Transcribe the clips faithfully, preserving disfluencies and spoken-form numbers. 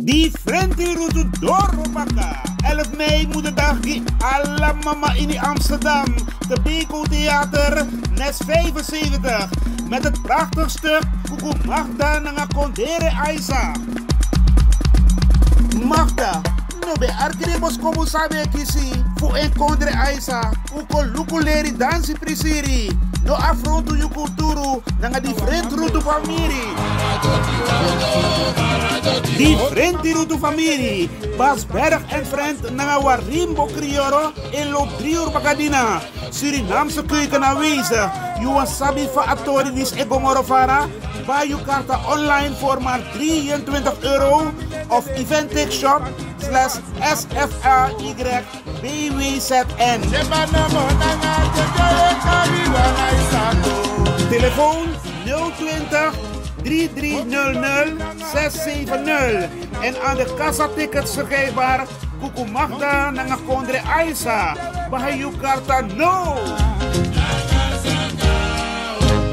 Di frenti rutu doro baka. Elf mei moederdag gi ala mama ini Amsterdam. De Beko Theater, Nes vijfenzeventig. Met het prachtig stuk Kuku Magda nanga Kondere Aisa. Magda, no ben arki den boskopu san a ben e kisi fu en kondre Aisa. Un kon luku leri dansi prisiri. No afrontu yu kulturu nanga di frenti rutu famiri. Di frenti rutu famiri, Bas Berg en frenti nanga Warimbo Krioro e lobi dri uru bakadina. Surinaamse keuken aanwezig. Yu wani sabi fa a tori disi e go moro fara? Bai yu karta online voor maar drieëntwintig euro of Eventix shop slash S F A Y B W Z N. Telefoon nul twintig, drie drie nul nul, zes zeven nul. En aan de kassa tickets verkrijgbaar. Kuku Magda nanga Kondre Aisa. Bai yu karta no.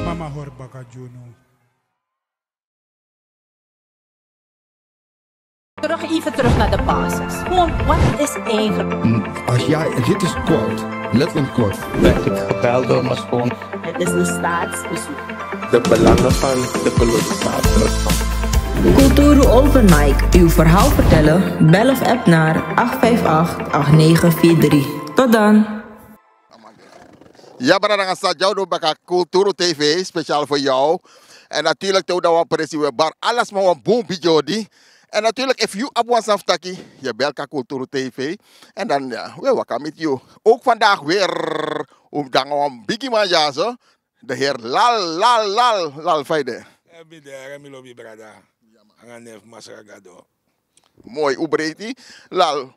Mama hori baka dyu no. Terug, even terug naar de basis. Gewoon, wat is eigenlijk? Als jij, dit is kort, letterlijk kort. Werd ik gebeld door mijn schoon. Het is een staatsbezoek. De belangen van de kolonisator. Kulturu Open Mic, uw verhaal vertellen? Bel of app naar acht vijf acht, acht negen vier drie. Tot dan! Ya brada nanga sisa, dya un de baka, Kulturu T V speciaal voor jou. En natuurlijk te un de wan presi, un e bari ala sma wan bun bigi odi. En natuurlijk efu yu abi wan sani fu taki, yu e bel kon na Kulturu T V. En dan, ya, un e waka miti yu. Ook vandaag weer, un de nanga wan bigi man dyaso. De heer Lal, Lal, Lal, Lal, fa yu de? Eh, mi de, mi lobi brada. Nanga nen fu Masra Gado. Moi, un breiti. Lal,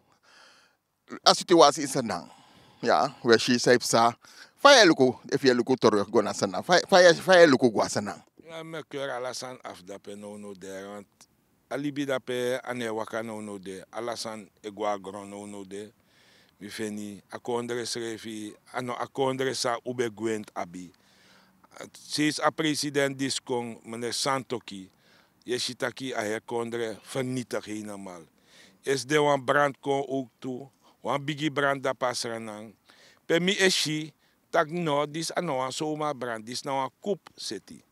a situasi ini Sranan. Ya, un e si san e psa. Fa yu e luku, efu yu e luku terug go na Sranan? Fa, fa yu e, fa yu e luku go na Sranan? Ya, mi e keri ala sani afu dape nownow de, want a libi dape a no e waka nownow de. Ala sani e go na gron nownow de. Mi feni a kondre srefi, a no a kondre san un ben gwenti abi. Sinsi a president disi kon, meneer Santokhi, yu e si taki a heri kondre vernietig helemaal. Esi de wan brand kon ook tu, wan bigi brand dape na Sranan. Pe mi e si taki no, disi a no wan zomaar brand, disi na wan coup seti.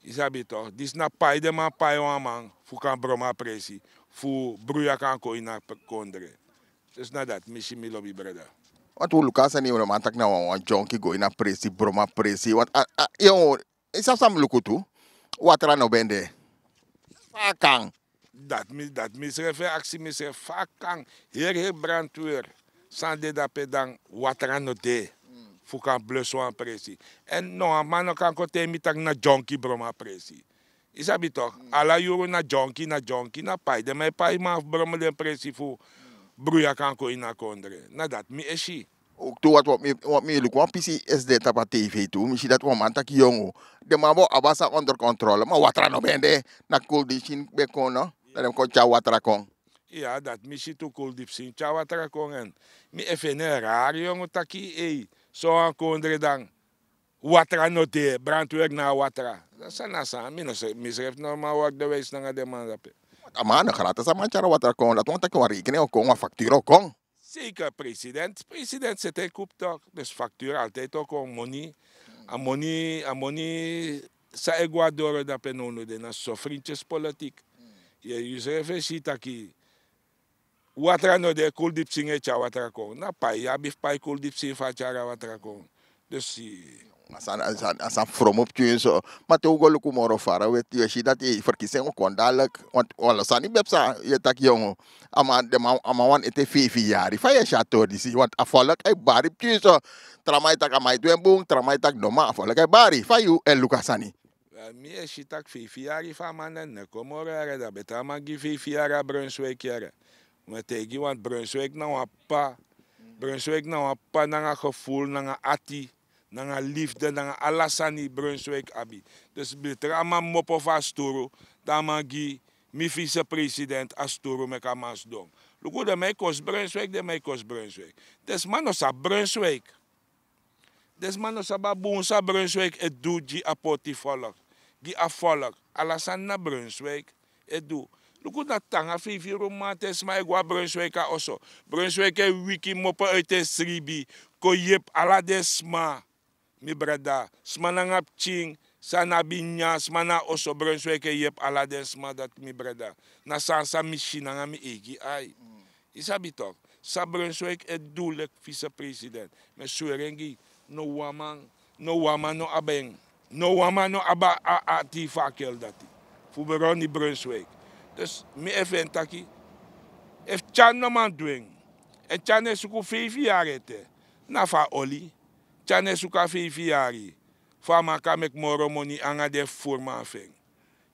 Yu sabi toch, disi na pai den man pai wan man fu kan broma presi, fu bruya kan kon ini a kondre. Dus na dati mi si, mi lobi brada. Want un luku a sani, un no man taki na wan, wan dyonki go ini a presi, broma presi. Want a, a, yu, yu sabi san mi luku tu? Watra no ben de. Fa a kan? Dati mi, dati mi srefi e aksi misrefi, fa a kan? Heri, heri brandweer san de dape, dan watra no de fu kan blus wan presi. En no wan man no kan kon taigi mi taki na dyonki broma presi. Yu sabi toch, ala yuru na dyonki, na dyonki, na pai den man e pai man fu broma den presi fu bruya kan kon ini a kondre. Na dati mi e si. Ook tu, want, want mi, want mi luku wan pisi esi de tapu a T V tu, mi si dati wan man taki yongu. Den man bo abi a sani onder controle, ma watra no ben de, na kuldisin ben kon, no? Dan den kon tyari watra kon. Ya, dati mi si tu, kuldisin tyari watra kon, en mi e feni en rari yongu taki, ei, so wan kondre dan watra no de, brandweer no abi watra. Dan san na san, mi no sre-, mi srefi no man waka de wijs nanga den man dape. A man no gratis a man tyari watra kon, dati wani taki wan rekening o kon, wan factuur o kon. Zeker, president. President seti en coup toch. Dus factuur altijd o kon, moni. A moni, a moni san e go na doro dape nownow de na so, vriendjespolitiek. Yu, yu srefi e si taki watra no de, kuldisin e tyari watra kon. Na pai yu abi fu pai kuldisin fu a tyari a watra kon. Dus, eh, a sani, a sani, a sani fromu pikin so. Ma te un go luku moro fara, un e, yu e si dati, eh, verkiezing o kon dadelijk. Want ala sani ben psa, yu e taki yongu. A man, den man, a man wani ete feifi yari. Fa yu e si a tori disi? Want a volk e bari pikin so. Tra man e taki a man e du en bun, tra man e taki no, ma a volk e bari. Fa yu e luku a sani? Wel, mi e si taki feifi yari fu a man, dan no e kon moro yari, dan beta a man gi feifi yari a Brunswijk yari. Mi e taigi yu, want Brunswijk na wan p'pa. Brunswijk na wan p'pa nanga gevoel, nanga ati, nanga liefde, nanga ala sani Brunswijk abi. Dus beta a man kmopo fu a sturu, dan a man gi mi vicepresident a sturu, meki a man sidon. Luku, den man e kosi Brunswijk, den man e kosi Brunswijk. Den sma no sabi Brunswijk. Den sma no sabi a bun san Brunswijk e du gi a poti volk, gi a volk. Ala sani na Brunswijk e du. Luku na tanga feifi ruman te sma e go na brunswik a oso. Brunswik e wiki mopo uiti en sribi kon yepi ala den sma. Mi brada, sma nanga pikin, san no abi nyan, sma na oso, brunswik e yepi ala den sma dati mi brada. Na sani san mi si nanga mi eigi ai. Yu sabi tok'? San brunswik e du leki visepresident, mi e sweri en gi yu. No wan man, no wan man no abi en. No wan man no abi a ati fu a kel dati fu ronny brunswik. Dus mi e feni taki efu tyan no man du en, èn tyan e suku feifi yari ete, na fu a oli. Tyan e suku a feifi yari fu a man kan meki moro moni nanga den fufuruman fu en.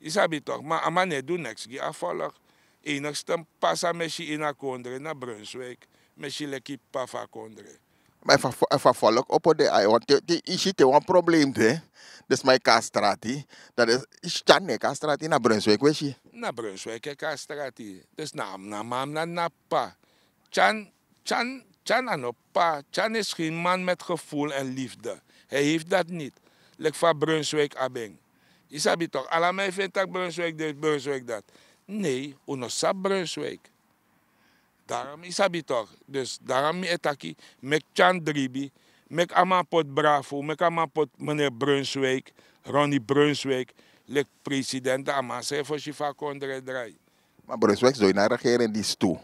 Yu sabi tok'? Ma a man no e du neks gi a folk. Enigsten p'pa san mi e si ini a kondre na brunswik. Mi e si leki p'pa fu a kondre. Ma efu a folk opo de ai wan te yu si te wan problem de, den sma e kon na strati, dan den tyan no e kon na strati, na brunswik wi e si. Na brunswik e kon na strati. Dus na a man na p'pa. Tyan, tyan a no p'pa. Tyan is gen man met gevoel èn lifde. Hij heeft dat nit. Leki fa brunswik abi en. Yu sabi tok'? Ala man e feni tak' brunswik disi, brunswik dati. Nei, un no sabi brunswik. Darom yu sabi tok'? Dus darom mi e taki, meki tyan dribi, meki a man poti brafu, meki a man poti meneri brunswik, ronny brunswik, leki president, dan a man srefi o si fa a kondre e drai. Ma brunswik sidon ini a regering disi tu.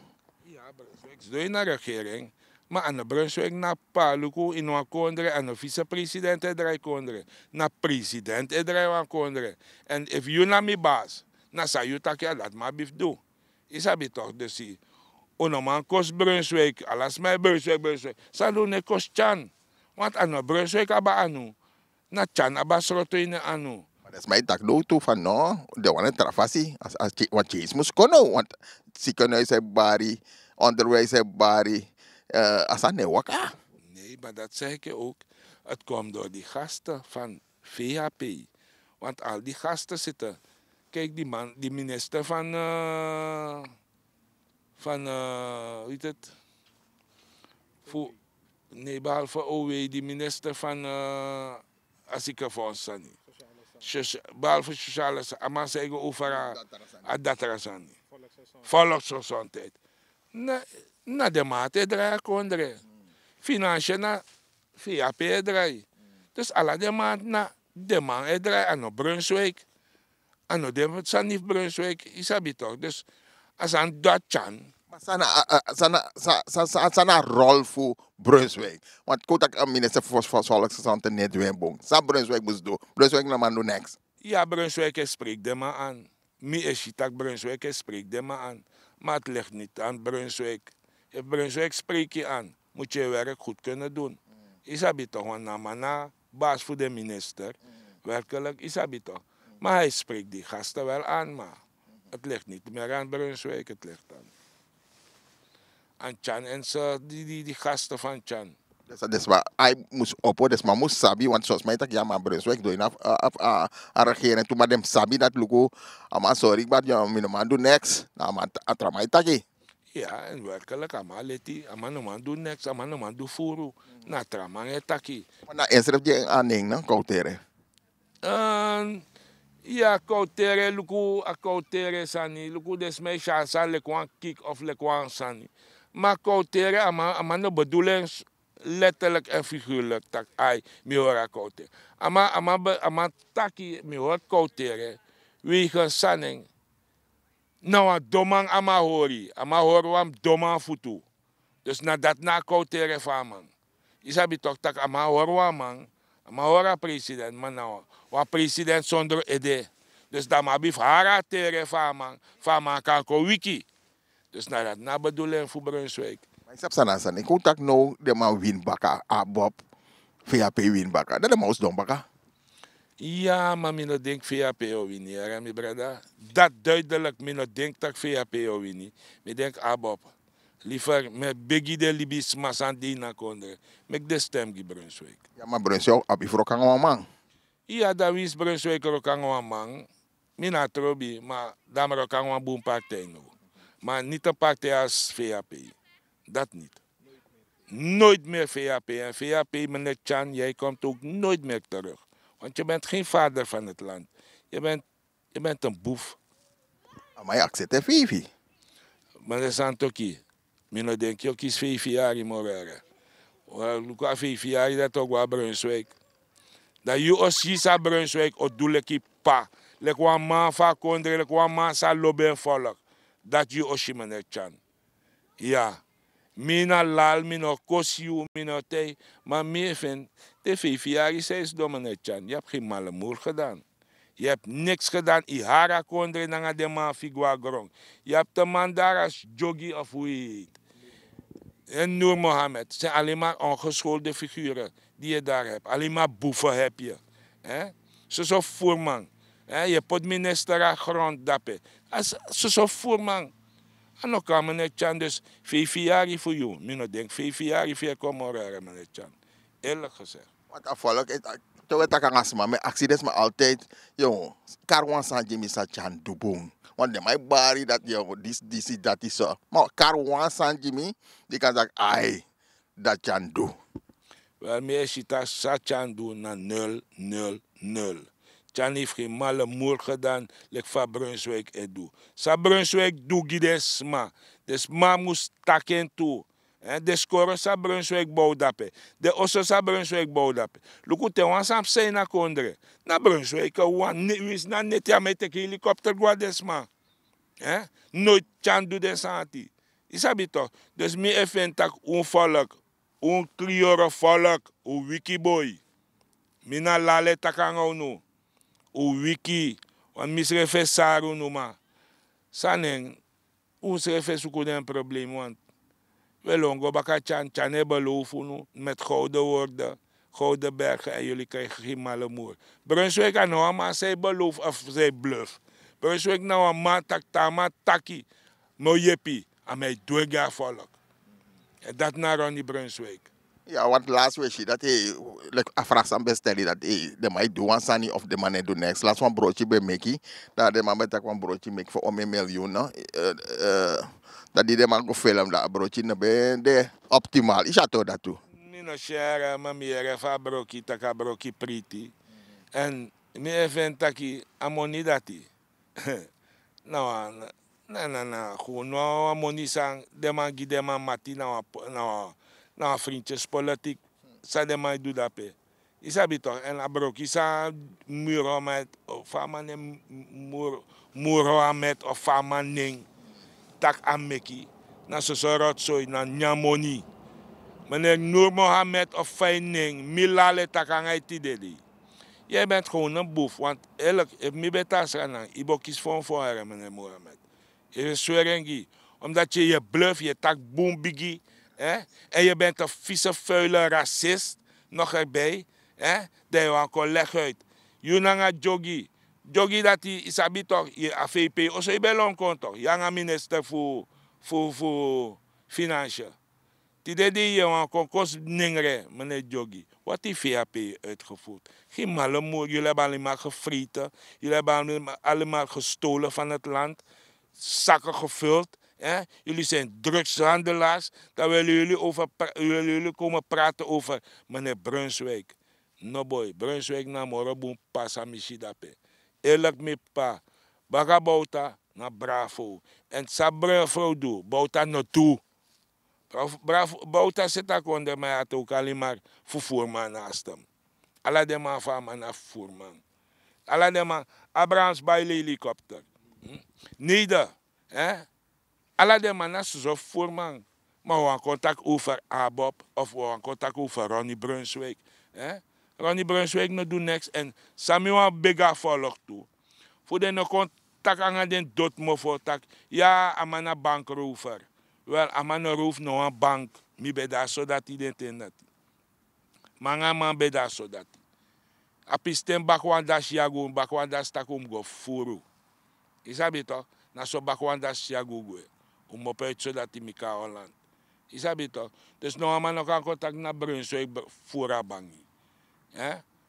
Iya, brunswik sidon ini a regering. Ma a no brunswik na p'pa. Luku, ini wan kondre a no visepresident e drai kondre. Na president e drai wan kondre. Èn efu yu na mi basi, na san yu taki a dati mi abi fu du. Yu sabi tok'? Dus un no man kosi brunswik. Ala sma e brunswik, brunswik. San du? No e kosi tyan. Want a no brunswik abi a anu. Na tyan abi a sroto ini en anu. Ma den sma e taki now tu fa no, den wani en tra fasi. Wan change mus kon now, want ziekenhuis e bari, onderwijs e bari. A sani no e waka. Nei, ma dati seki en ok. Ti komi dori di gasten fan vhp. Want al di gasten siti, kiki di man, di minister fan fan, witi eti, fu, nei, behalve ow di minister fan a sike fonds sani, behalve sosiale sani, a man san e go over a datra sani, volksgezondheid. Na den man ati e drai a kondre. Finansie na vhp e drai. Dus ala den man ati na den man e drai, a no brunswik. A no den sani fu brunswik, yu sabi tok'? Dus a sani du a tyan. Ma san na a rol fu brunswik? Want kon un taki a minister fu volksgezondheid no e du en bun, san brunswik mus du? Brunswik no man du neks. Ya, brunswik e spreki den man an. Mi e si tak' brunswik e spreki den man an. Ma ti leki niti an brunswik. Efu brunswik spreki yu an, mus yu e werki gud kunnen dun. Yu sabi tok'? Want na a man na a basi fu den minister. Werkelik, yu sabi tok'? Ma a e spreki di gasten wel an, ma ti leki niti meri an brunswik, ti leki tan an tyan èn di gasten fan tyan. Den sma ai mus opo, den sma mus sabi, want son sma e taki ya, ma brunswik du ini a regering tu, ma den mus sabi dati, luku, a man sori kba, mi no man du neks, na a man, a tra man e taki. Ya, èn werkelik a man leti, a man no man du neks, a man no man du furu. Na a tra man e taki. Na ensrefi di en a nen na Koutere. Ya, Koutere, luku a Koutere sani, luku, den sma e si a sani leki wan kik of leki wan sani. Ma Koutere, a man no bedul en letterlijk en figuurlijk tak' ai, mi hori a Koutere. A man taki mi hori Koutere, wegen sani en na wan doman a man hori, a man hori wan doman futu. Dus na dati na a Koutere fu a man. Yu sabi tok' tak' a man hori wan man, a man hori a president, ma na wan president sondro ede. Dus dan a man abi fu hari a tere fu a man, fu a man kan kon wiki. Dus na dati na a bedoeling fu Brunswijk. Ma yu sabi san na a sani, kon un taki now, den man wini baka, ABOP, VHP wini baka, dan den man o sidon baka. Ya, ma mi no denki VHP o wini, yere mi brada. Dati duidelijk, mi no denki tak' VHP o wini. Mi denki ABOP. Liever mi e begi den libisma san de ini a kondre, meki den stem gi Brunswijk. Ya, ma Brunswijk abi fu wroko nanga wan man. Ya, dan winsi Brunswijk wroko nanga wan man, mi no abi trobi, ma dan mi wroko nanga wan bun partij now. Ma niet een partij als VHP. Dati niet. Nooit meer VHP. En VHP, meneer Tjan, jij komt ook nooit meer terug. Want je bent geen vader van het land. Je bent, je bent een boef. A man e aksepte feifi. Ma den sani toki, mi no denki yu o kisi feifi yari moro ere. Luku a feifi yari dati o go na brunswik. Dan yu o si san brunswik o du leki p'pa, leki wan man fu a kondre, leki wan man san lobi en folk. Dati yu o si meneer Tyan. Iya. Mi na lal, mi no kosi yu, mi no tei. Ma mi e feni, te feifi yari san yu sidon meneer Tyan, yu abi gen malemoer gedan. Yu abi niks gedan. Yu hari a kondre nanga den man fu yu go na gron. Yu abi te man dari a sdyogi of wi, en nur mohammed, sen alimar ongeskolde figure di yu dari abi alimar bufe abi yu. Soso furman. Yu e poti minister na grond dape. Soso furman. A no kan meneer Tyan. Dus feifi yari fu yu, mi no denki feifi yari fu yu e kon moro ere meneer Tyan. Eerlik gezegd. Want a volk, te we taki nanga sma, mi e aksi den sma altijd, yu kari wan sani gi mi san Tyan du bun. Want den man e bari dati, yu disi disi dati so, ma kari wan sani gi mi di kan taki ai, dati Tyan du. Wel, mi e si taki san Tyan du na nul nul nul. Tyan efu gen malemoer gedan leki fa brunswik e du. San brunswik du gi den sma, den sma mus taki en tu. Den skoro san brunswik bow dape, den oso san brunswik bow dape. Luku te wan sani psa ini a kondre, na brunswik wan, winsi na neti a man e teki helikopter go na den sma. Noiti Tyan du den sani ati. Yu sabi tok. Dus mi e feni tak' un folk, un kriyoro folk, un wiki boi. Mi na lale taki nanga unu. Un wiki. Wan misrefi e sari unu ma, san nen, un srefi e suku den problemi wan. We lon go baka tyan tyan e belofu unu met gowde worde, gowde berge èn yuli krigi gi malemoer. Brunswik a no wan man san e belofu of san e bluf. Brunswik na wan man taki te a man taki, mi o yepi, a man e du en gi a folk. Èn dati na roni brunswik. Ya want lasi we si dati, a fragi san mi ben steli dati, den man e du wan sani of den man no e du neks lasi wan broti ben meki. Dan den man ben taki wan broti meki fu omen milyun. Dan di den man go felem dan a broti no ben de optimal isi a tori dati tu. Mi no si en ere ma mi yere fu a broki taki a broki priti. Èn mi e feni taki a moni dati na wan, na na na fu no wan moni san den man gi den man mati na wan, na wan frintyes politik. San den man e du dape? Yu sabi tok èn a broki san murhamed of fa a man nen, murhamed of fa a man nen, taki a meki, na soso rotsoi na nyan moni. Meneri nur mohamed of fa yu nen mi lale taki nanga yu tide dei. Yu e ben tron no buf want eerlik efu mi ben tan sranan yu bo kisi fon fon ere meneri mohamed. Yu e sweri en gi yu, omdati yu e bluf yu e taki bun bigi, èn yu e ben te fise fuile rasist, nogerbei, dan yu wani kon legi uit. Yu nanga dyogi, dyogi dati yu sabi tok a fei pei oso yu ben lon kon tok yu nanga minister fu fu fu finansi. Tide di yu e wani kon kosi nengre mene dyogi. Wati fei a pei uitgefurt. Gi malemoer yuli abi alimar gefrete. Yuli abi alimar gestole fan heti land. Sake gefult. Yuli sin drugshandelars. Dan wili yuli over, wili yuli komen prate over mene brunswik. No boi brunswik na moro bun p'pa san mi si dape. Eerlik mi p'pa. Baka bowta na bravo. Èn san bravo du bowta no du. Bowta seti a kondre man ya towki alimar fufuruman na a stem. Ala den man fu a man na fufuruman. Ala den man, abrahams bai lelikopter. Neide. Ala den man na soso fufuruman. Ma wi wani kon taki over abob of wi wani kon taki over ronnie brunswik. Ronnie brunswik no du neks èn san mi wani begi a folk tu, fu den no kon taki nanga den doti mofo taki ya a man na bank rover. Wel a man no rover no wan bank. Mi ben de na so dati den ten dati. Ma nanga a man ben de na so dati. A pisiten baki wan dasi yagu un baki wan dasi taki un mus go fufuru. Yu sabi tok? Na so baki wan dasi yagu un gwe. Un mopo eti so dati mi kon na holland. Yu sabi tok? Dus no wan man no kan kon taki na brunswik fufuru a bangi.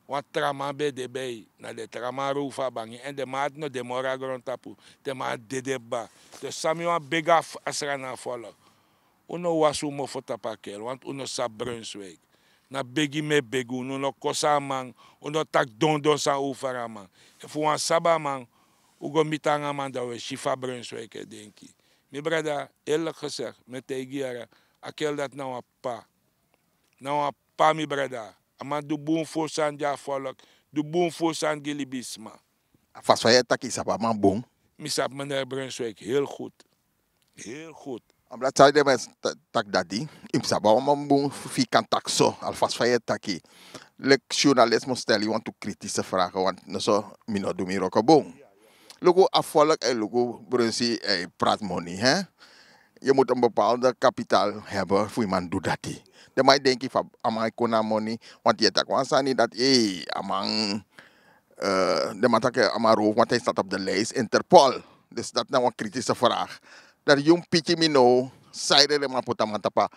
Wan tra man ben de bei na den tra man row fu a bangi èn den man ati no de moro na grontapu. Den man ati dede kba. Dus san mi wani begi a srana folok, un no wasi un mofo tapu a kel want un no sabi brunswik. Na begi mi e begi unu un no kosi a man. Un no taki dondon san over a man. Efu wan sabi a man, Un go miti nanga a man dan un e si fa Brunswijk e denki. Mi brada, eerlijk gezegd, mi e taigi yu yere, a kerel dati na wan p'pa. Na wan p'pa, mi brada. A man du bun furu sani gi a volk, du bun furu sani gi libisma. A fasi fa yu e taki, yu sabi a man bun. Mi sabi meneer Brunswijk heel goed. Heel goed. Omdat san yu de mens taki dati, yu mus sabi a man bun fu yu kan taki so, alvast fa yu e taki. Leki journalist mus stel yu wantu kritische vragen, want noso mi no du mi wroko bun. Luku, a volk e luku Brunsi e prati moni, hè? Yu mus een bepaalde kapitaal hebben fu yu man du dati. Den man e denki fa a man e kon na a moni, want yu e taki wan sani dati, ei, a man, eh, den man taki a man roof, want hij staat op de lijst Interpol. Dus dati na wan kritische vraag. Dan yu mus piki mi now, sanede den man poti a man tapu a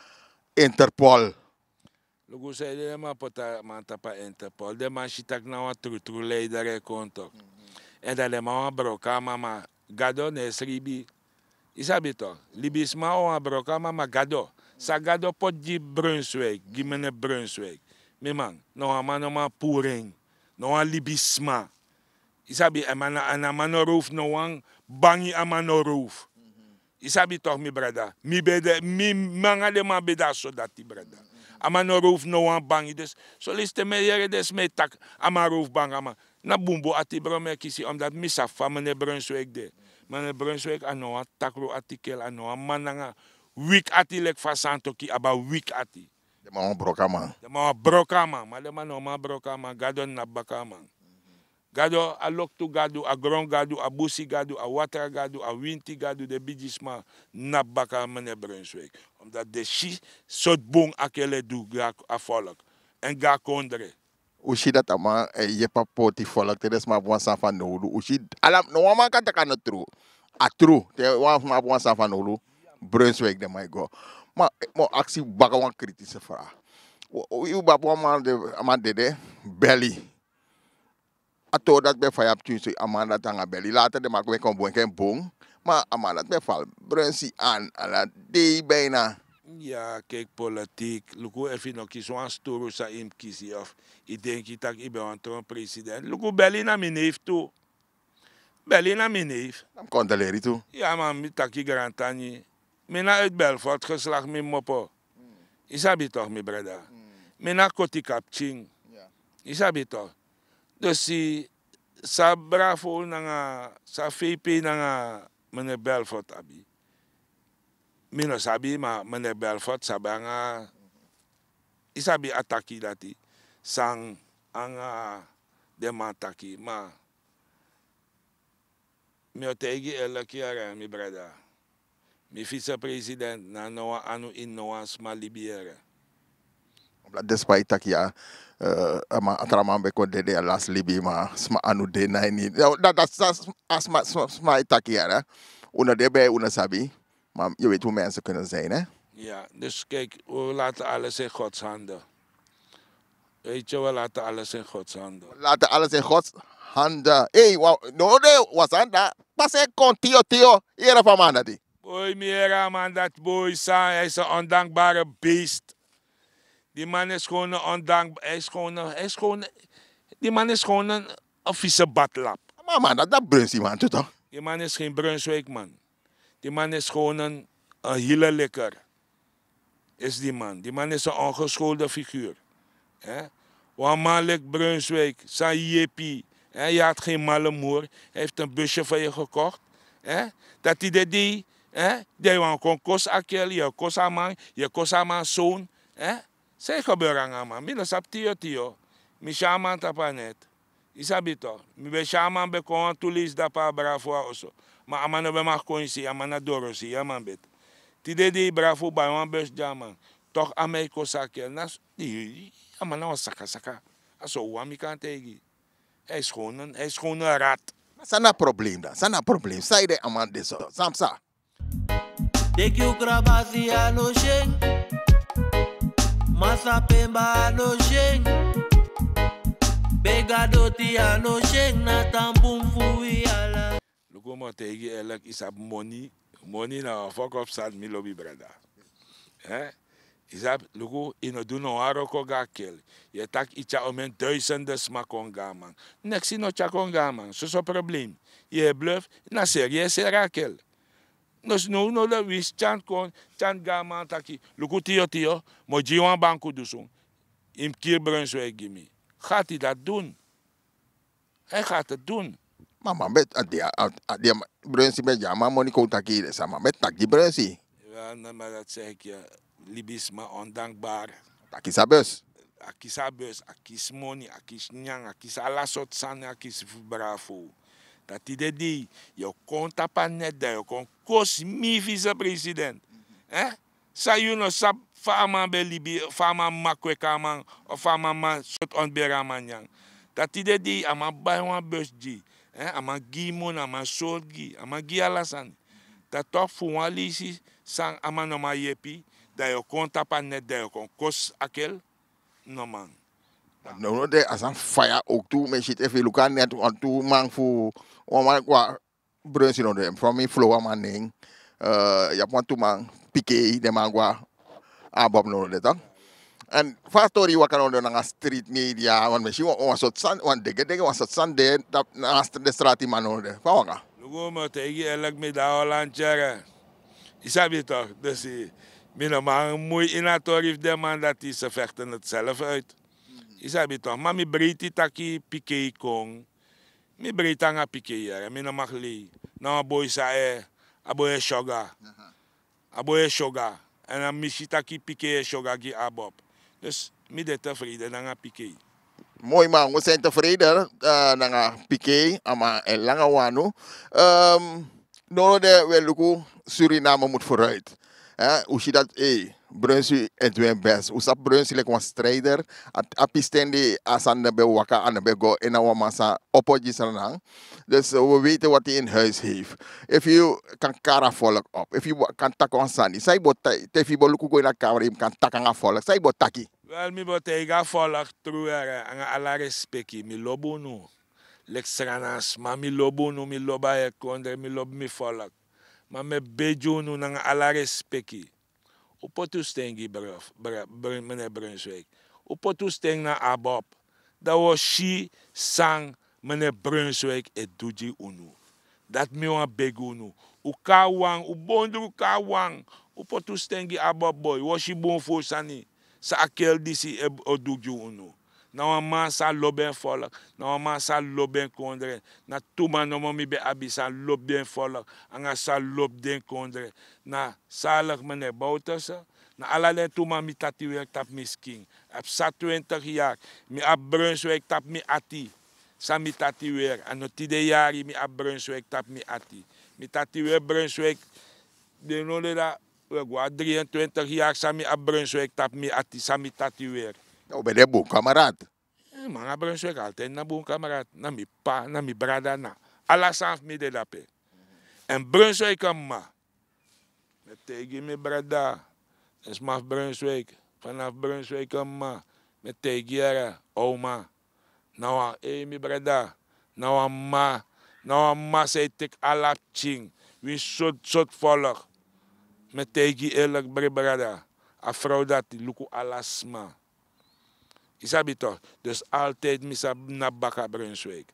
Interpol. Luku, sanede den man poti a man tapu a Interpol. Den man si taki na wan trutru leider e kon tok. Èn dan den man wani broko a man, ma Gado no e sribi. Yu sabi tok, libisma o wani broko a man, ma Gado. San Gado poti gi Brunswijk, gi meneer Brunswijk. Mi man, no wan man no man puru en. No wan libisma. Yu sabi, a man, a man no roof, no wan bangi a man no roof. Yu sabi tok, mi brada. Mi ben de, mi, mi nanga den man ben de a so dati, brada. A man no roof no wan bangi. Dus, so leisi te mi e yere den sma e taki a man roof bangi a man. Na bunbun ati bron mi e kisi, omdat mi sabi fa meneer Brunswijk de. Meneer Brunswijk a no wan takru ati kerel, a no wan man nanga wiki ati leki fa Santoki abi a wiki ati. Den man wani broko a man. Den man wani broko a man, ma den man no man broko a man, Gado no abi baka a man. Gado, a loktu Gado, a gron Gado, a busi Gado, a watra Gado, a winti Gado, den bigisma no abi baka meneer Brunswijk. Omdat den si sortu bun a kerel e du gi a volk. Èn gi a kondre. Un si dati a man e yepi a poti volk te den sma abi wan sani fanowdu. Un si, ala, no wan man kan taki a no tru. A tru, te wan sma abi wan sani fanowdu, Brunswijk den man e go. Ma, mi o aksi baka wan kritische vraag. Wi, wi abi wan man de, a man dede, Belly. A tori dati ben faya pikinso, a man dati nanga Belly. Later den man kon bun enke en bun. Ma a man dati ben fal Brunsi an ala dei bijna. Ya, kijk, politiek. Luku, efu yu no kisi wan sturu san yu mus kisi, of yu denki tak' yu ben wani tron president. Luku, Belly na mi neef tu. Belly na mi neef. Dan mi kondoleri tu. Ya, ma mi taki, Grantangi. Mi na uit Belfort geslacht, mi mopo. Yu sabi tok, mi brada. Mi na Kotika pikin. Yu sabi tok. Dus san Bravo nanga, san V P nanga meneer Belfort abi, mi no sabi, ma meneer Belfort sabi nanga, yu sabi, a taki dati. San nanga den man taki, ma mi o taigi yu eerlijk, yere, mi brada. Mi vicepresident na no wan anu ini no wan sma libi, yere. Omdat den sma e taki ya, eh, a man, a tra man ben kon dede, a lasi libi, ma sma anu de na ini. Ya, dati, dati san sma, sma, sma, sma e taki, yere. Un no de bij, un no sabi. Maar je weet hoe mensen kunnen zijn, hè? Ja, dus kijk, we laten alles in Gods handen. Weet je, we laten alles in Gods handen. We laten alles in Gods handen. Hey, wa-, no, no, wasanda. Pas e kon tio, tio. Yere fa a man dati. Boy, mi yere a man dati, boy, san, hij is een ondankbare beest. Die man is gewoon een ondank-, hij is gewoon een, hij is gewoon, die man is gewoon een, een vieze badlap. Ma a man dati, dati Brunsi man tu, toch? Die man is geen Brunswijk man. Die man is gewoon een, een hele likker. Is die man. Die man is een ongeschoolde figuur. Hè? Wan man leki Brunswijk, san yepi. Hè? Je had geen mallenmoer. Hij heeft een busje voor je gekocht. Hè? Dati de dei, hè? Dei wan kon kosi a kerel, yu e kosi a man, yu e kosi a man zoon. Hè? San e gebeur nanga a man? Mi no sabi tio tio. Mi si a man tapu a net. Yu sabi tok, mi ben si a man ben kon wantu leisi dapu a Bravo a oso. Ma a man no ben mag kon ini sei, a man na dorosei a man ben de. Tide dei Bravo bai wan bus gi a man. Tok a man e kosi a kerel, na s-, a man na wan sakasaka. A so wan mi kan taigi. Hij is gewoon een, hij is gewoon een rat. Ma san na problem dan? San na problem? Sanede a man de so? San psa? Teki yu krabasi a no syen. Masa Pemba a no syen. Bega Doti a no syen. Na tan bun fu wi ala. Luku, mi o taigi yu eerlijk, yu sabi, moni, moni na wan fokop sani, mi lobi brada. Hè? Yu sabi luku, yu no du no wan wroko go na kel. Yu e taki yu tyari omen duisende sma kon go na man. Neksi yu no tyari kon go na man soso problem. Yu e bluf. Na seri yu e seri a kel. Nos now no de wisi tyan kon tyan go na man taki luku tiyo tiyo, mi o gi yu wan banku dusun. Yu mus kiri brunswik gi mi. Gati dati dun. Ai gati dun. Ma man ben a de a de a brunsi ben gi a man moni kon taki yu de san man ben taki gi brunsi. Wel na ma dati seki ya. Libisma ondankbar. A kisi a bus. A kisi a bus, a kisi moni, a kisi nyan, a kisi ala sortu sani a kisi fu bravo. Dati de dei yu o kon tapu a net dan yu o kon kosi mi visepresident. San yu no sabi fa a man ben libi, fa a man mama kweki a man, of fa a man mama sortu ontberi a man nyan. Dati de dei a man bai wan bus gi yu. A man gi yu moni, a man sortu gi yu, a man gi yu ala sani. Dan toki fu wan leisi san a man no man yepi, dan yu o kon tapu a net dan yu o kon kosi a kel. No man. Now no de a sani faya owktu mi e si ete efu yu luku a net wantu man fu wan man go na brunsi no de from mi flow a man nen. Yu abi wantu man pikei den man go na abob no no de tan. Èn fa a tori waka no de nanga street media wan mi e si wan sortu sani wan degedege wan sortu sani de nanga den strati man no no de fa waka. Luku mi o taigi yu elek mi de na holantyere. Yu sabi tok desi mi no man mui ini a tori fu den man dati se fekte neti self uit. Yu sabi tok ma mi breiti taki pikei kon. Mi breiti nanga pikei yere mi no maki lei. Na wan boi san e a boi e syoga. A boi e syoga. Èn a mi si taki pikei e syoga gi abob. Dus mi de tefreide nanga pikei. Moi man un seni tefreide nanga pikei a man e langa wanu. Nono de un e luku suriname mutu foruit. Un si dati ei brunsi e du en bes un sabi brunsi leki wan strijder. A pisten di a sani no ben waka a no ben go ini a wan man san opo gi sranan. Dus un weiti wati ini huis heifi. Efu yu kan kari a folk op efu yu kan taki wan sani san yu bo te efu yu bo luku go ini a kamera yu mus kan taki nanga a folk san yu bo taki. Wel mi bo taigi a folk tru yere nanga ala respeki mi lobi unu. Leki sranan sma mi lobi unu mi lobi a heri kondre mi lobi mi folk. Ma mi e begi unu nanga ala respeki. Un poti un sten gi bruf bruf bruf mene brunswik. Un poti un sten na abob. Dan un o si san mene brunswik e du gi unu. Dati mi wani begi unu. Un kon na wan un bondru kon na wan. Un poti un sten gi abob boi un o si bun fu un sani. San a kel disi o du gi unu. Na wan man san lobi en folk. Na wan man san lobi en kondre. Na tu man nomo mi ben abi san lobi den folk nanga san lobi den kondre. Na saligi mene bowtese. Na ala den tu man mi tati weri tapu mi skin. A psa twentigi yari. Mi abi brunswik tapu mi ati. San mi tati weri a no tide yari mi abi brunswik tapu mi ati. Mi tati weri brunswik. Den no de dati. We go na dri en twentigi yari san mi abi brunswik tapu mi ati san mi tati weri. Dan un ben de bun kamarat. Mi nanga brunswik altidi na bun kamarat na mi p'pa na mi brada na ala sani fu mi de dape. Èn brunswik en m'ma. Mi e taigi mi brada. Den sma fu brunswik fanafu brunswik en m'ma. Mi e taigi yere. Owma. Na wan ei mi brada. Na wan m'ma. Na wan m'ma san e teki ala pikin. Win sortu sortu folk. Mi e taigi yu erlik bri brada. A frow dati luku ala sma. Yu sabi tok? Dus altidi mi sabi na baka brunswik.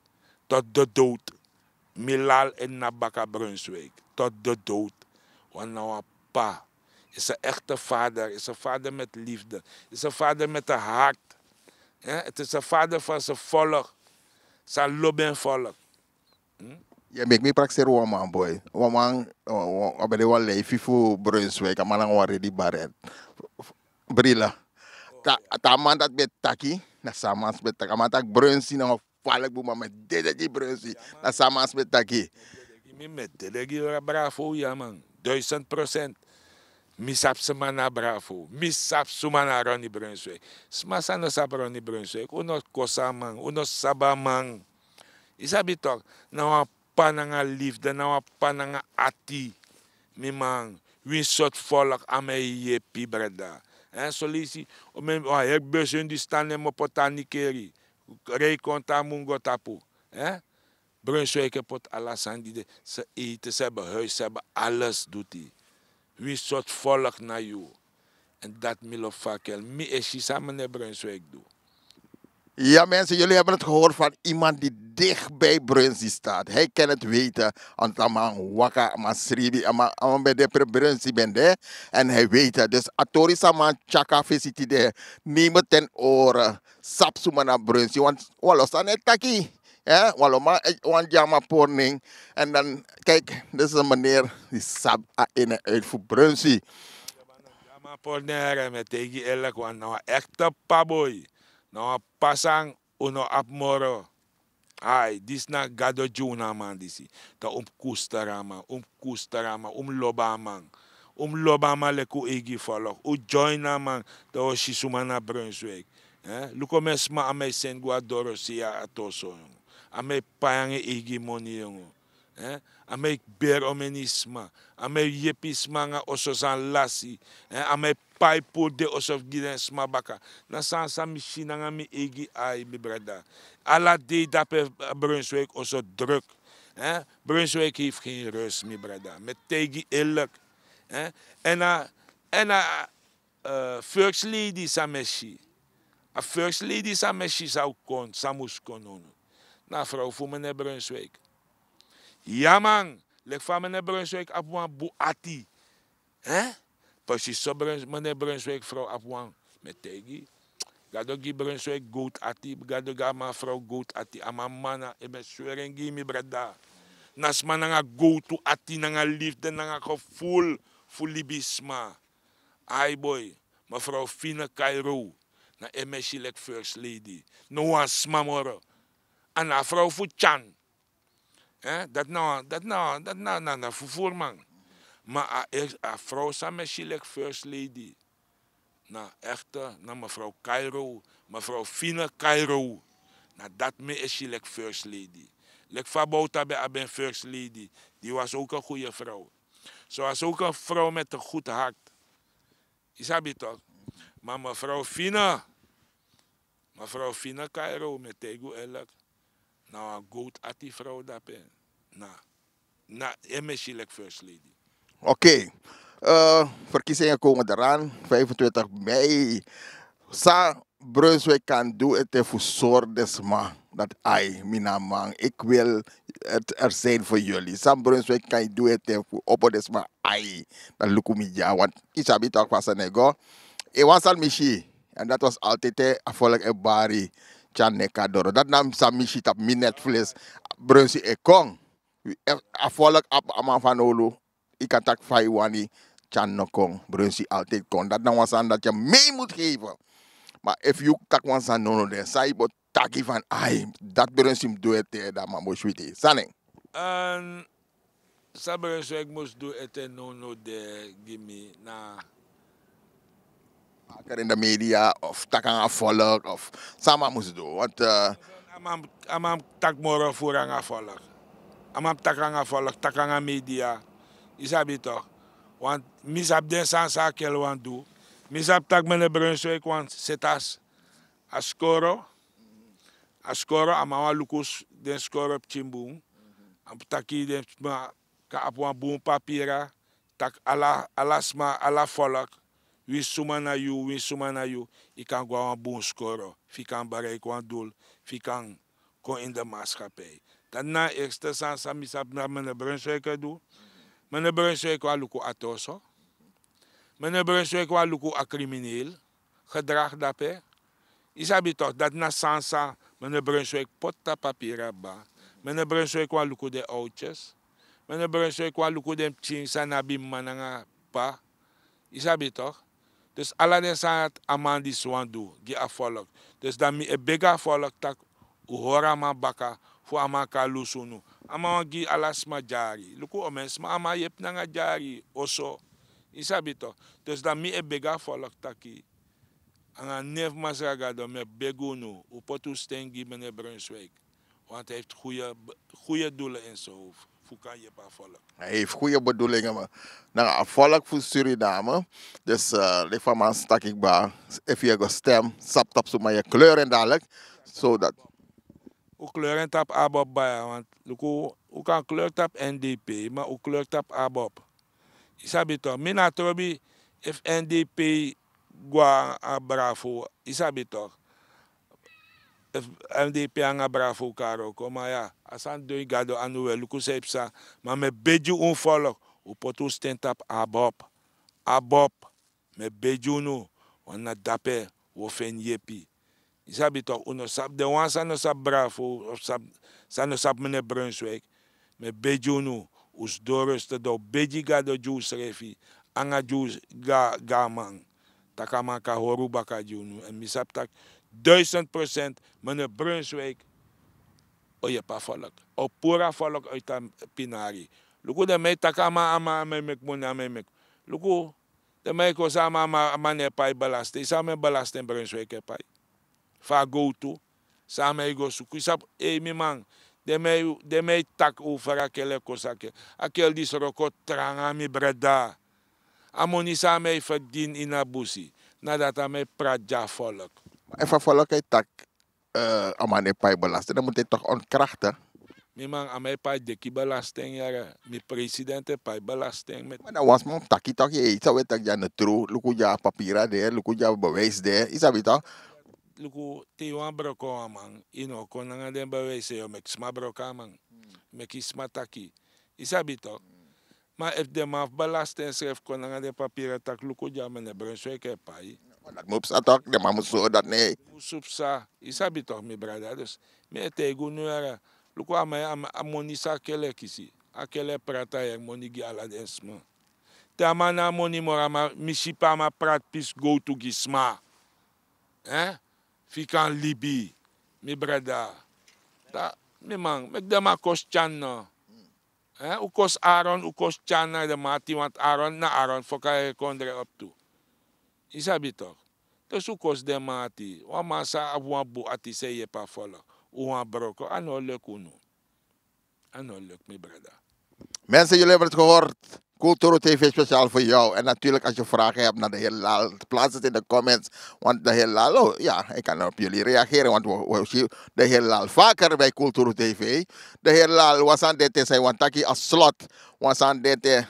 Tot de dowd. Mi lal en na baka brunswik. Tot de dowd. Wan na wan p'pa. Is en ekte fader is en fader met lifde. Is en fader met en hart. Ti is en fader fan se folk. San lobi en folk. Yu e meki mi prakseri wan man boi. Wan man a ben de wan leifi fu brunswik a man nanga wan redi baret. Brila. Te a man dati ben taki na san a man si ben taki a man taki brunsi na wan falik bun man mi e dede gi brunsi. Na san a man si ben taki. Mi mi e dede gi bravo ya man. Duisend prosent. Mi sabi sma na bravo mi sabi sma na roni brunswik. Sma san no sabi roni brunswik un no kosi a man un no sabi a man. Yu sabi tok? Na wan p'pa nanga lifde na wan p'pa nanga ati. Mi man. Win sortu folk a mi e yepi brada. Èn soleisi wan heri besi hindustan ne mi o poti a nikeri. Rei kon tan a mun go tapu. Brunswik e poti ala sani di de. Se eiti se hebe huis se hebe ales duti. Win sortu folk na yu. En dat mi lobi fakel mi e si san mene brunswik du. Ya mensen, jullie hebben het gehoord van iemand die dicht bij Brunsi staat. Hij kan het weten, want a man waka, a man sribi, a man ben de pre Brunsi ben de. En hij weet het. Dus a tori san man tyaka fesi tide, neem het ten ore, sabi suma na Brunsi, want wan lo sani e taki. Wan lo man, wan dyama porning. En dan, kijk, dit is een meneer die sabi a in en uit fu Brunsi. Dyama porning, mi e taigi yu eerlijk, wan na wan ekte p'pa boi. Na wan p'pa san un no abi moro. Ai, disi na Gado gi unu a man disi. Dan un mus koester a man, un mus koester a man, un mus lobi a man. Un mus lobi a man leki un eigi folku. Un join a man, dan un o si suma na Brunswijk. Luku omeni sma a man e seni go na Dorothea a toso, yongu. A man e pai nanga en eigi moni, yongu. A man e beri omeni sma. A man e yepi sma nanga oso san lasi. A man e pai puru den oso fu gi den sma baka. Na sani san mi si nanga mi eigi ai, mi brada. Ala dei dape, Brunswijk oso druk. Brunswijk heif gen rus, mi brada. Mi e taigi yu eerlijk. Èn a, èn a, first lady san mi e si. A first lady san mi e si san o kon, san mus kon now. Na a frow fu mene Brunswijk. Ya man, leki fa mene Brunswijk abi wan bun ati. Presis so mene Brunswijk frow abi wan. Mi e taigi yu. Gado gi Brunswijk gowtu ati, Gado gi a man frow gowtu ati, a man mana, e mi e sweri en gi yu, mi brada. Na sma nanga gowtu ati, nanga lifde, nanga geful fu libisma. Ai boi, mefrow Fine Kairo, na en mi e si leki first lady. No wan sma moro. A na a frow fu Tyan. Dati na wan, dati na wan, dati na wan nana fufuru man. Ma a frow san mi e si leki first lady, na ekte, na mefrow Kairo, mefrow Fine Kairo. Na dati mi e si leki first lady. Leki fa Bouta ben abi en first lady, di was ook en goede vrouw. Ze was ook een vrouw met een goed hart. Yu sabi toch? Ma mefrow Fine, mefrow Fine Kairo, mi e taigi yu eerlijk, na wan gowtu ati frow dape. Na, na en mi e si leki first lady. Oké. Verkiezingen komen eraan, vijfentwintig mei. San Brunswijk kan du ete fu sori den sma dati ai, mi na a man, ik wil er zijn voor jullie. San Brunswijk kan du ete fu opo den sma ai, dan luku mi dya, want yu sabi toch fa sani e go. Wan sani mi si, en dati was altijd, a volk e bari Tyan Nek a doro. Dati na san mi si tapu mi netvlees. Brunsi e kon. A volk abi a man fanowdu. Yu kan taki fa yu wani, Tyan no kon, Brunsi altijd kon. Dati na wan sani dati yu mee moet geven. Ma efu yu taki wan sani nownow de, san yu bo taki fan ai, dati Brunsi mus du ete, dan a man bo switi. San nen? San Brunswijk mus du ete nownow de gi mi na, maker in de media of taki nanga volk of san a man mus du, want a man mus taki moro furu nanga volk. A man mus taki nanga volk, taki nanga media. Yu sabi toch? Want mi sabi den sani san a kel wan du. Mi sabi taki mene Brunswijk wan seti a skoro. A skoro, a man wan luku den skoro pikin bun. A mus taki den sma kan abi wan bun papira, taki ala, ala sma, ala volk, winsi suma na yu, winsi suma na yu, yu kan go na wan bun skoro, fu yu kan bereiki wan dul, fu yu kan kon ini de maskapei. Dati na a eerste sani san mi sabi na mene Brunswijk e du. Mene Brunswijk wani luku a toso. Mene Brunswijk wani luku a krimineel gedrag dape. Yu sabi toch, dati na sani san mene Brunswijk poti tapu papira kba. Mene Brunswijk wani luku den owtyes. Mene Brunswijk wani luku den pikin san no abi m'ma nanga p'pa. Yu sabi toch? Dus ala den sani dati a man disi wani du gi a volk. Dus dan mi e begi a volk taki un hori a man baka, fu a man kan lusu unu. A man wani gi ala sma dyari. Luku omeni sma a man yepi nanga dyari, oso. Yu sabi toch? Dus dan mi e begi a volk taki, nanga nen fu Masra Gado mi e begi unu, un poti un sten gi mene Brunswijk. Want hij heeft goede, goede doelen in zijn hoofd fu kan yepi a volk. Hij heeft goede bedoelingen, maar nanga a volk fu Suriname. Dus leki fa a man taki kba, efu yu e go stem, sabi tapu suma yu e kleur en dadelijk, zodat. Un kleur en tapu ABOP baya, want luku, un kan kleur tapu N D P, ma un kleur tapu ABOP. Yu sabi toch, mi no trobi efu N D P Go na a bravo, yu sabi tok'. Efu a de pe nanga bravo kari o kon ma ya, a sani don yu gado anu we luku san yu psa. Ma mi e begi unu folok, un poti un sten tapu abob. Abob. Mi e begi unu, wan na dape un o feni yepi. Yu sabi tok', un no sabi den wan san no sabi bravo, san no sabi mene brunswik. Mi e begi unu, un sidon ruste dan un begi gado gi unsrefi nanga gi un gaanman, tak' a man kan hori un baka gi unu èn mi sabi tak' duisend prosent mene brunswik o yepi a folok, o puru a folok uiti a pinari. Luku den man e taki a man a man e meki moni a man e meki. Luku, den man e kon san a man a man no e pai belasting san a man e belasting brunswik e pai? Fu a gowtu san a man e go suku yu sabi? Ei mi man, den man e taki un feri a kel e kosi a kel. A kel disi wroko tranga mi brada. A moni san a man e ferdini ini a busi, na dati a man e prati gi a folok. Efu a folok e taki a man no e pai belasting dan mus e toki ontkrakte. Mi man a man e pai deki belasting yere. Mi president e pai belasting meti. Ma dan wan sma mus taki toki ei san un e taki di a no tru luku di a papira de luku di a bewijs de yu sabi toki. Luku, te yu wani broko wan man yu no o kon nanga den bewijs yu o meki sma broko a man. Meki sma taki, yu sabi toki. Ma efu den man fu belasting srefi kon nanga den papira taki luku di a mene brunswik e pai. Dati mus psa toki den man mus sori dati ne. Mus psa. Yu sabi toki mi brada dus, mi e taigi unu yere. Luku a man a moni san a kel e kisi, a kel e prati a yere moni gi ala den sma. Te a man no a moni moro a man mi si pe a man prati pisi gowtu gi sma. Fi kan libi. Mi brada, mi man meki den man kosi tyan no. Un kosi aron un kosi tyan na den man ati wantu aron na aron foka e kon dre op tu. Yu sabi tok'? Te su kosi den man ati wan man san abi wan bun ati san e yepi a folok. Un wan broko a no o leki unu. A no o leki mi brada. Mensen yuli hebri het gehoord. Kulturu tv special fu yu en natuurlik as yu vragen hebi na de heri lal, plaats het in de comments. Want de heri lal o ya, yu kan op yuli reageren want wi si de heri lal vaker bij kulturu tv. De heri lal wan sani de te san yu wani taki a slot, wan sani de te,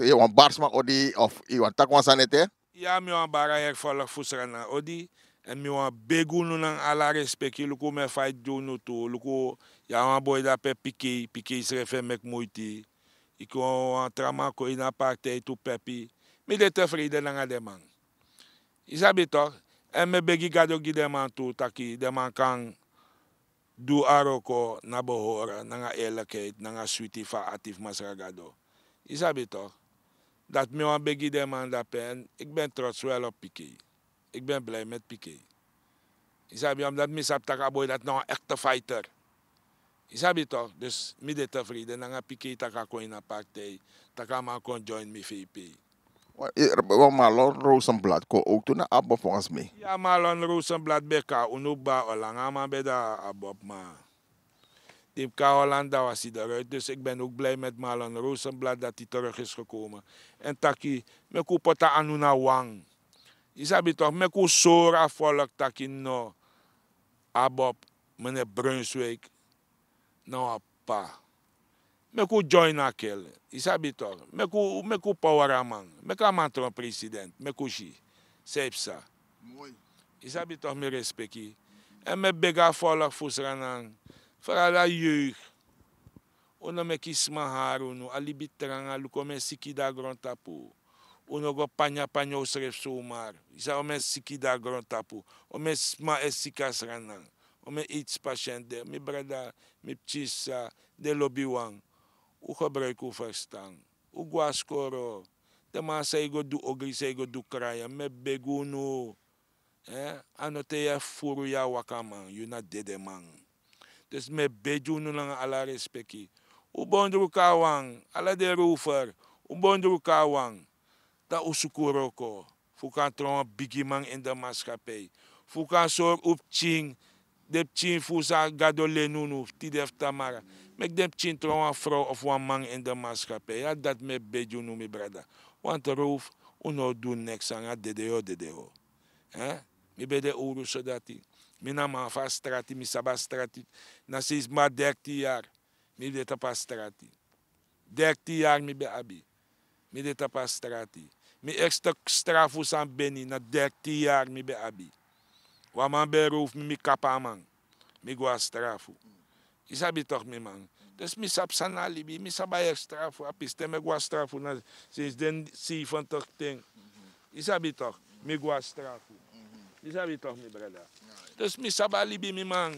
yu wani bari sma odi of yu wani taki wan sani de te? Ya mi wani bari a heri folok fu sranan odi. Èn mi wani begi unu nanga ala respeki luku mi e faiti gi unu tu luku. Yu a wan boi dape pikei pikei srefi e meki muiti. Yu kon wan tra man kon ini a partij tu pepi. Mi de tefreide nanga den man. Yu sabi tok'? Èn mi e begi gado gi den man tu taki den man kan du a wroko na behore nanga erlikheid nanga switi fu a ati fu masra gado. Yu sabi tok'? Dati mi wani begi den man dape èn iki ben trots wel op pikei. Iki ben blij meti pikei. Yu sabi omdati mi sabi tak' a boi dati na wan ekte faiter. Yu sabi tok'? Dus mi de tefreide nanga pikei tak' a kon ini a partij, tak' a man kon join mi vp. Wan malon rosenblad kon owtu na abob fongens mi. Ya malon rosenblad ben kon na unu baba o langa a man ben de na abob ma di mi kon na holland dan wi a si de ruit dus iki ben ouk blij meti malon rosenblad dati teruk is gekomen. Èn taki meki un poti a anu na wan. Yu sabi tok' meki un sori a folk taki no. Abob, mene brunswik, na wan p'pa. Meki un join a kel. Yu sabi tok'? Meki un power a man. Meki a man tron president meki un si san yu psa. Yu sabi tok' mi respeki. Èn mi e begi a folk fu sranan, fara da yeug. Un no meki sma hari unu a libi tranga luku omen siki de na grontapu. Un no go panya panya unsrefi somar. Yu sabi omen siki de na grontapu. Omen sma e siki a sranan. Omen aids pasienti de mi brada, mi pikin sisa, den lobiwan. Un gebruiki un ferstan. Un gwe na skoro. Den man san yu go du ogri san yu go du krayan mi e begi unu. A no te yu e furu yu a wakaman yu na dedeman. Dus mi e begi unu nanga ala respeki. Un bondru kon na wan. Ala den rufer, un bondru kon na wan. Dan un suku wroko fu un kan tron wan bigiman ini den maskapei. Fu un kan sori un pikin, den pikin fu un san gado leni unu fu tide fu tamara. Meki den pikin tron wan frow of wan man ini den maskapei ya dati mi e begi unu mi brada. Wantu rowfu, un no o du neks nanga dede yu o dede. Mi ben de owru so dati. Mi na man fu a strati mi sabi a strati. Na sinsi mi a dertin yari mi de tapu a strati. Dertin yari mi ben abi. Mi de tapu a strati. Mi erste strafu san beni na dertin yari mi ben abi. Wan man ben rowfu mi, mi kapu a man. Mi go na strafu. Yu sabi tok' mi man. Dus mi sabi san na a libi, mi sabi a erste strafu a pisten mi e go na strafu na sinsi den seifentik ten. Yu sabi tok', mi go na strafu. Yu sabi tok' mi brada. Dus mi sabi a libi mi man.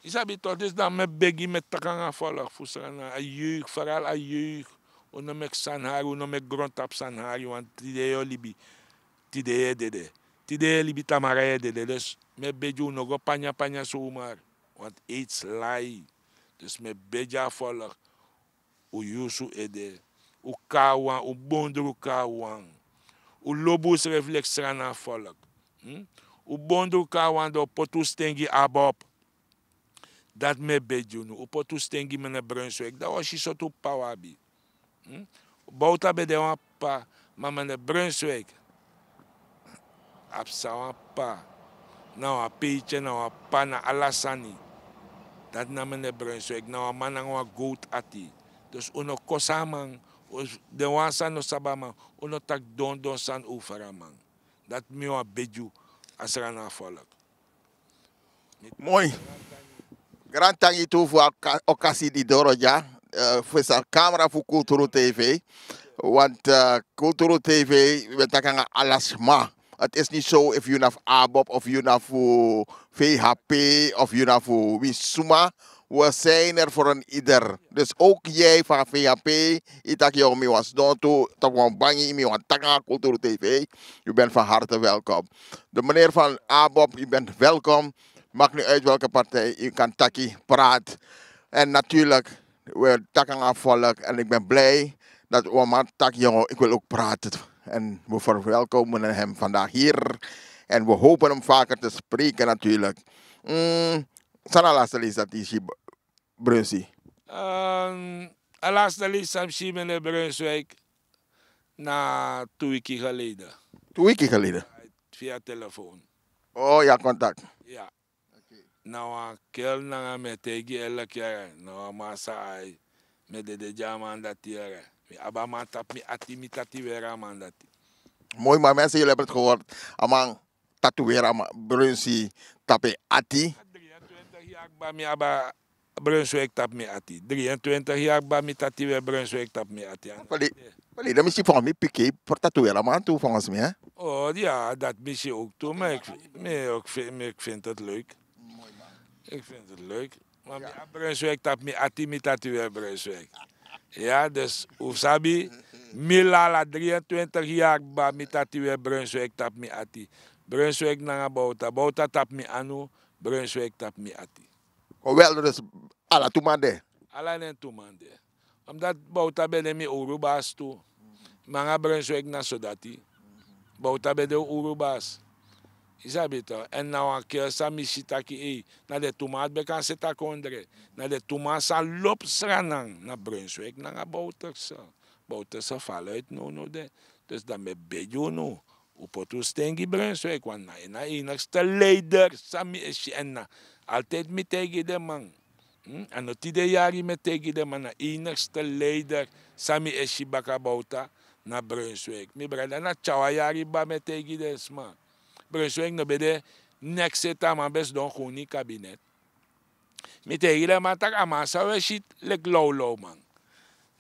Yu sabi tok', dus dan mi e begi, mi e taki nanga folok fu srana a yeuk, feral a yeuk. Un no meki sani hari, un no meki grontapu sani hari, want tide yu o libi, tide yu e dede. Tide yu e libi, tamara yu e dede. Dus mi e begi un no go panya panya somar, want aids lai. Dus mi e begi a folok, un yusu ede, un kon na wan, un bondru kon na wan. Un lobi unsrefi leki srana folok. Un bondru kon na wan, dan un poti un sten gi abob. Dati mi e begi unu, un poti un sten gi mene Brunswijk, dan un o si sortu p'pa un abi. Bowta ben de wan p'pa, ma mene Brunswijk a psa wan p'pa. Na wan peitye, na wan p'pa na ala sani. Dati na mene Brunswijk, na wan man nanga wan gowtu ati. Dus un no kosi a man. Den wan san no sabi a man, un no taki dondon sani over a man. Dati mi wani begi un, a srana folok. Moi. Grantangi tu fu a okasi di doro dya, fu sa kamera fu Kulturu TV. Want Kulturu TV, we taki nanga ala sma. Het is niet zo of yu na fu ABOP of yu na fu VHP of yu na fu wi sma. We zijn er voor een ieder. Dus ook jij van VHP, yu taki yu o mi wan sidon tu tapu wan bangi, yu mi wani taki nanga Kulturu TV, yu ben van harte welkom. De meneer van ABOP, yu bent welkom. Maakt niet uit welke partij, yu kan taki, praat. En natuurlijk, we taki nanga volk. En ik ben blij dat wan man taki, jongen, ik wil ook praten. En we verwelkomen hem vandaag hier. En we hopen hem vaker te spreken natuurlijk. San na a laste leisi dati yu si, Brunsi? A laste leisi san mi si mene Brunswijk na tu wiki geleden. Tu wiki geleden? Via telefoon. O, yu a kontak? Ya. Na wan kel nanga mi e taigi elk yere, na wan man san ai, mi e dede gi a man dati yere. Mi abi a man tapu mi ati, mi tati weri a man dati. Moi, ma mensen, jullie hebben het gehoord. A man tatoeëer a man, Brunsi, tapu en ati. Dri en twintig yari kba mi abi a Brunswijk tapu mi ati. Dri en twintig yari kba mi tatoeëer Brunswijk tapu mi ati. Pali, pali, dan mi si volgens mi piki, por tatoeëer a man tu volgens mi, hè? O ya, dati mi si ook tu, maar ik, mi ook vind, maar ik vind het leuk. Ik vind het leuk. Ma mi abi Brunswijk tapu mi ati, mi tatoeëer Brunswijk. Ya, dus un sabi, mi lala, dri en twintig yari kba mi tatoeëer Brunswijk tapu mi ati. Brunswijk nanga Bowta, Bowta tapu mi anu, Brunswijk tapu mi ati. Geweldig, dus ala tu man de? Ala den tu man de. Omdat Bowta ben de mi owru basi tu. Mi nanga Brunswijk na so dati. Bowta ben de un owru basi. Yu sabi tok', èn na wan kel san mi si taki, ei, na den tu man dati ben kan seti a kondre. Na den tu man san lobi sranan na Brunswijk nanga Bowterse. Bowterse val uit nownow de. Dus dan mi e begi unu, un poti un sten gi Brunswijk, want na en na enigste leider san mi e si, èn na altijd mi taigi den man. A no tide yari mi e taigi den man, na enigste leider san mi e si baka Bowta na Brunswijk. Mi brada, na tyawan yari kba mi e taigi den sma. Brunswijk no ben de neks ete, a man ben sidon goni kabinet. Mi taigi den man taki a man san un e si leki lawlaw man,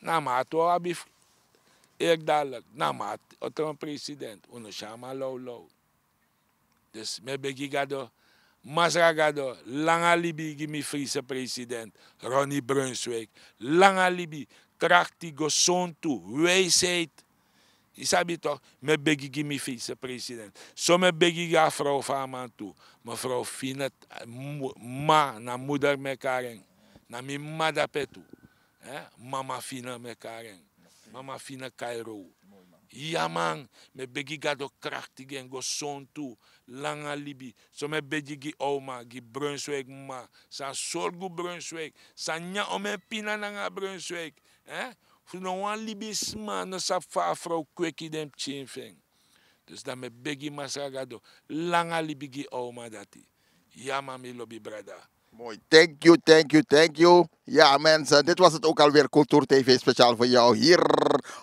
na a man ati un o abi fu, eerst dadelijk na a man ati o tron president, un no si a man lawlaw. Dus mi e begi Gado, Masra Gado, langa libi gi mi Friese president, Ronnie Brunswijk, langa libi, krakti, gesontu, wijsheid. Yu sabi tok', mi e begi gi mi Friese president. So mi e begi gi a frow fu a man tu, mevrouw Fine, ma, na moeder mi e kari en. Na mi ma dape tu. Mama Fine mi e kari en. Mama Fine Kairo. Ya man, mi e begi Gado krakti gi en gesontu, langa libi. So mi e begi gi oma, gi Brunswijk ma, san sorgu Brunswijk, san nyan omeni pina nanga Brunswijk. Fu no wan libisma no sabi fa a frow kweki den pikin fu en. Dus dan mi e begi Masra Gado, langa libi gi a uma dati. Ya man, mi lobi brada. Mooi, thank you, thank you, thank you. Ja, mensen, dit was het ook alweer Cultuur T V speciaal voor jou hier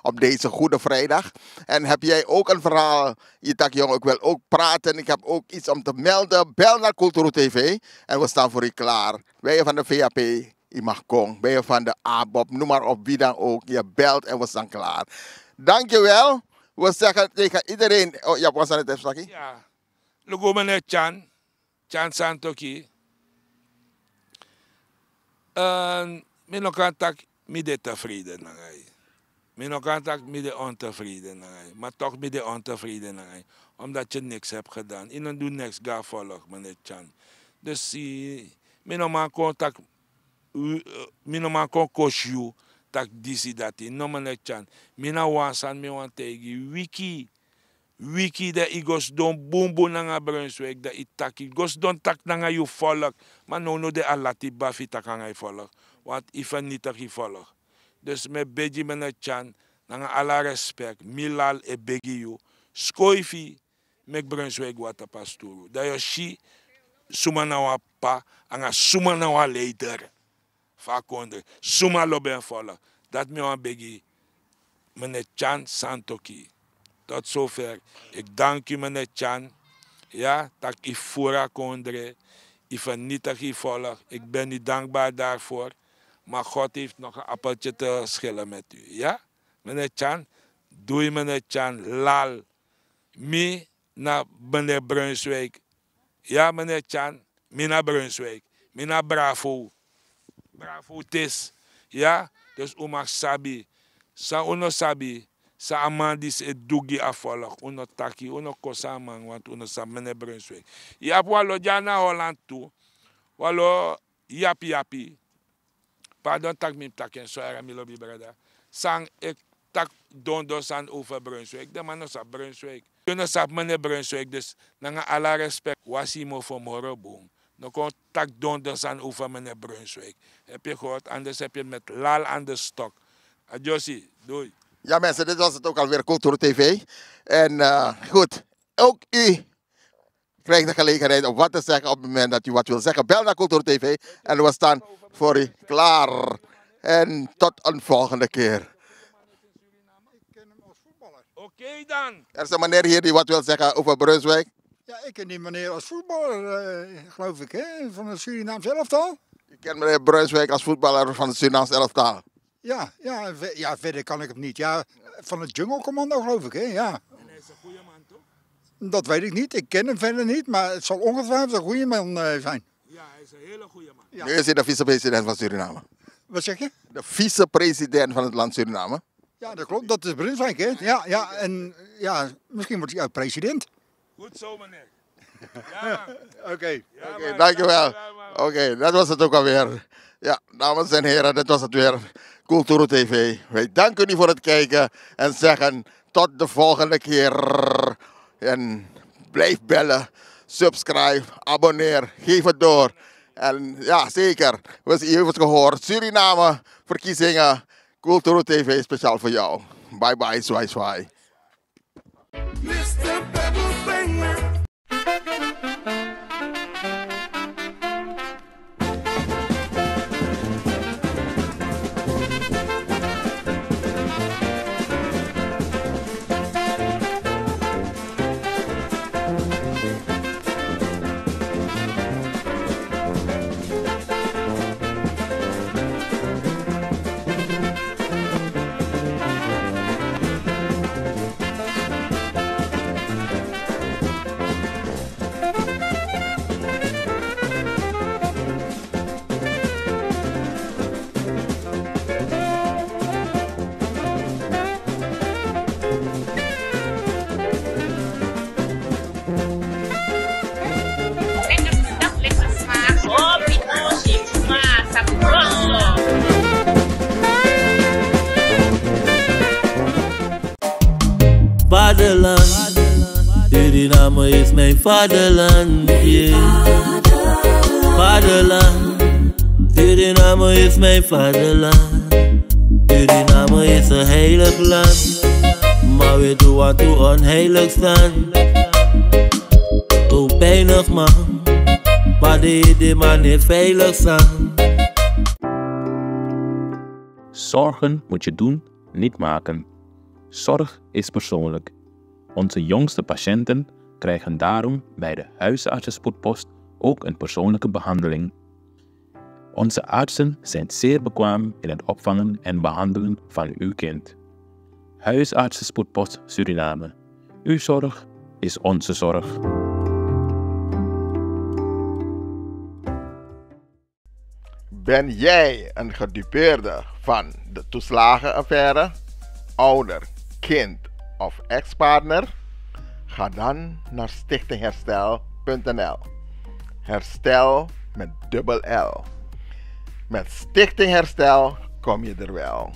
op deze Goede Vrijdag. En heb jij ook een verhaal, je tak jong, ik wil ook praten, ik heb ook iets om te melden, bel naar Cultuur T V en we staan voor u klaar. Wij van de V A P, je mag komen. Ben je van de ABOP, noem maar op, wie dan ook. Je belt en we staan klaar. Dankjewel. We zeggen tegen iedereen, oh, ja, was aan het even. Ja. Luku, meneer Chan, Chan Santoki. En mi no kan taki mi de tevreden nanga yu. Mi no kan taki mi de ontevreden nanga yu. Maar toch mi de ontevreden nanga yu. Omdat je niks hebt gedaan. Yu no du niks gi a volk, meneer Chan. Dus, eh, mi no man kon taki, eh, mi no man kon kosi yu taki disi dati. No, meneer Chan. Mi na wan sani mi wani taigi yu. Wiki, wiki dan yu go sidon bunbun nanga Brunswijk, dan yu taki, go sidon taki nanga yu volk. Maar now no de a lati kba fu yu taki nanga yu volk. Want yu vernietig yu volk. Dus mi e begi, meneer Chan, nanga ala respect, mi lal e begi yu. Skoifi, meki Brunswijk go na tapu a sturu. Dan yu o si suma na wan p'pa, nanga suma na wan leider fu a kondre. Suma lobi en volk. Dati mi wani begi, meneer Chan Santoki. Tot zover. Ik dank u, meneer Chan. Ja, taki yu furu a kondre, yu vernietig yu volk. Ik ben u dankbaar daarvoor. Maar God heeft nog een appeltje te schillen met u. Ja, meneer Chan. Doei, meneer Chan. Lal. Mi na meneer Brunswijk. Ja, meneer Chan, mi na Brunswijk. Mi na Bravo. Bravo tis. Ja, dus un mag sabi. San un no sabi, san a man disi e du gi a volk, un no taki, un no kosi a man, want un no sabi meneer Brunswijk. Yu abi wan lo dya na Holland tu. Wan lo yapi yapi. Pardon taki mi mus taki en so, mi lobi brada. San e taki dondon sani over Brunswijk. Den man no sabi Brunswijk. Yu no sabi meneer Brunswijk, dus nanga ala respect, wasi yu mofo moro bun. No kon taki dondon sani over meneer Brunswijk. Heb je gehoord? Anders heb je met lal aan de stok. Adjosi, doei. Ja mensen, dit was het ook alweer, Cultuur T V. En eh, goed, ook u krijgt de gelegenheid om wat te zeggen op het moment dat u wat wil zeggen. Bel naar Cultuur T V en we staan voor u klaar. En tot een volgende keer. Ik ken hem als voetballer. Oké dan. Er is een meneer hier die wat wil zeggen over Brunswijk. Ja, ik ken die meneer als voetballer, eh, geloof ik, hè, van het Surinaams elftal. U kent meneer Brunswijk als voetballer van het Surinaams elftal? Ja, ja, ve- ja, verder kan ik hem niet. Ja, van het Jungle Commando, geloof ik, hè? Ja. En hij is een goede man, toch? Dat weet ik niet. Ik ken hem verder niet, maar het zal ongetwijfeld een goede man eh, zijn. Ja, hij is een hele goede man. Ja. Nu is hij de vicepresident van Suriname. Wat zeg je? De vicepresident van het land Suriname. Ja, dat klopt. Dat is Brunswijk, hè? Ja, ja, en ja, misschien wordt hij ook president. Goed zo, meneer. Ja, man. Oké. Ja, man. Oké, dankjewel. Dankjewel, man. Oké, dat was het ook alweer. Ja, dames en heren, dat was het weer. Cultuur T V. Wij danken u voor het kijken en zeggen tot de volgende keer. En blijf bellen, subscribe, abonneer, geef het door. En ja, zeker. We zien, u heeft het gehoord. Suriname, verkiezingen. Cultuur T V speciaal voor jou. Bye bye, zwaai zwaai. Mister Pepper Banger. Vaderland, Suriname is mijn vaderland, yeah. Vaderland, Suriname is mijn vaderland. Suriname is een heilig land, maar we doen wat we onheilig staan. Zo pijnig man, Ade de man e veilig san. Zorgen moet je doen, niet maken. Zorg is persoonlijk. Onze jongste patiënten krijgen daarom bij de huisartsenspoedpost ook een persoonlijke behandeling. Onze artsen zijn zeer bekwaam in het opvangen en behandelen van uw kind. Huisartsenspoedpost Suriname. Uw zorg is onze zorg. Ben jij een gedupeerde van de toeslagenaffaire, ouder, kind of ex-partner? Ga dan naar stichting herstel punt n l. Herstel met dubbel L. Met Stichting Herstel kom je er wel.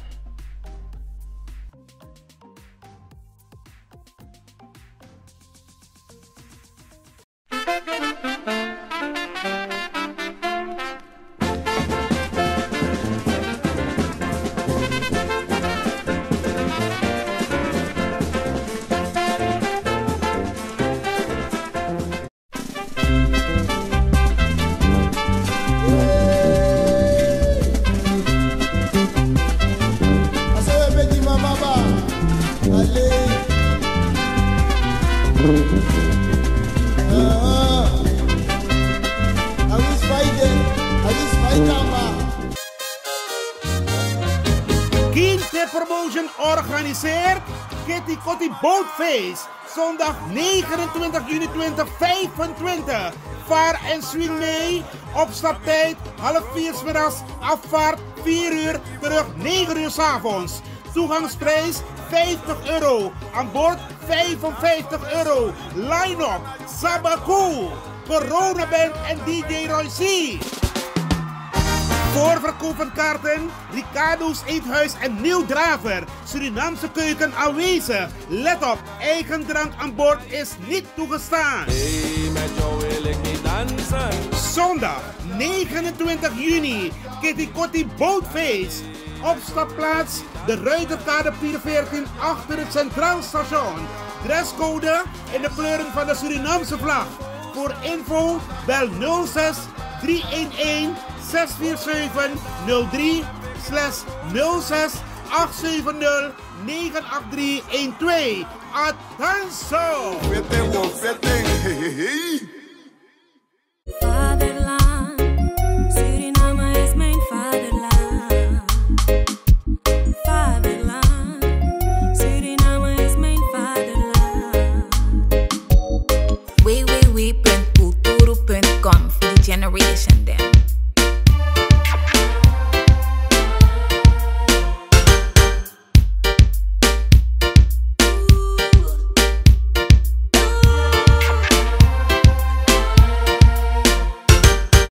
Kinte Promotion organiseert Kitty Kotti Bootfeest. Zondag negenentwintig juni tweeduizend vijfentwintig. Vaar en swing mee. Opstaptijd half vier 's middags. Afvaart vier uur. Terug negen uur 's avonds. Toegangsprijs vijftig euro. Aan boord vijfenvijftig euro. Line-up: Sabaku, Corona Band en D J Roy C. Voorverkoop van kaarten: Ricardo's Eethuis en Nieuw Draver. Surinaamse keuken aanwezig. Let op, eigen drank aan boord is niet toegestaan. Hey, met jou wil ik niet dansen. Zondag negenentwintig juni, Kitty Kotti Bootfeest. Opstapplaats: de Ruiterkade veertien achter het Centraal Station. Dresscode: in de kleuren van de Surinaamse vlag. Voor info bel nul zes drie een een zes vier zeven nul drie slash nul zes acht zeven nul negen acht drie een twee. Attention! Fitting, oh, fitting. Hey, hey, hey.